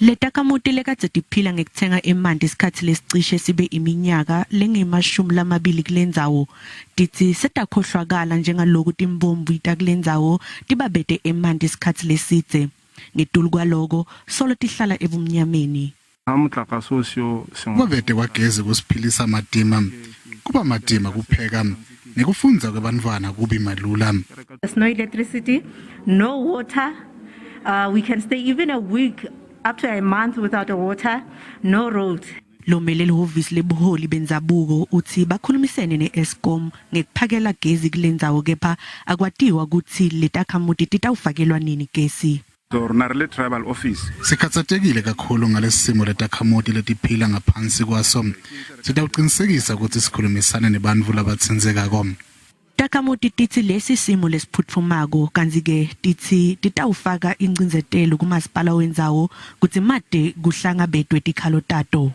Letakhamuti lekadze tiphila ngekutsenga emanti sikhatsi lesicishe sibe iminyaka lengemashumi lamabili kulendzawo titsi setakhohlwakala njengaloku timbombi takulendzawo tibabete emanti sikhatsi lesidze. Ngetulu kwaloko, solo tihlala ebumnyameni. Kuba bete kwagezi kusiphilisa matima. Kuba matima kupheka. Nekufundza kwebantfwana kubi malula. There's no electricity, no water. We can stay even a week up to a month without a water, no roads. Lomele lihhovisi lebuholi bendzabuko utsi bakhulumisene ne-Eskom ngekuphakela gezi kulendzawo kepha akwatiwa kutsi letakhamuti titawufakelwa nini gesi. So rona re le tribal office. Sikhatsatekile kakhulu ngalesimo letakhamuti letiphila ngaphansi kwaso. Sitawucinisekisa kutsi sikhulumisane nebantfu labatsintsekako. Takhamuti titsi lesi simo lesiphutfumako kantsi-ke titsi titawufaka incindzetelo kumasipala wendzawo kutsi mate kuhlangabetwe tikhalo tato.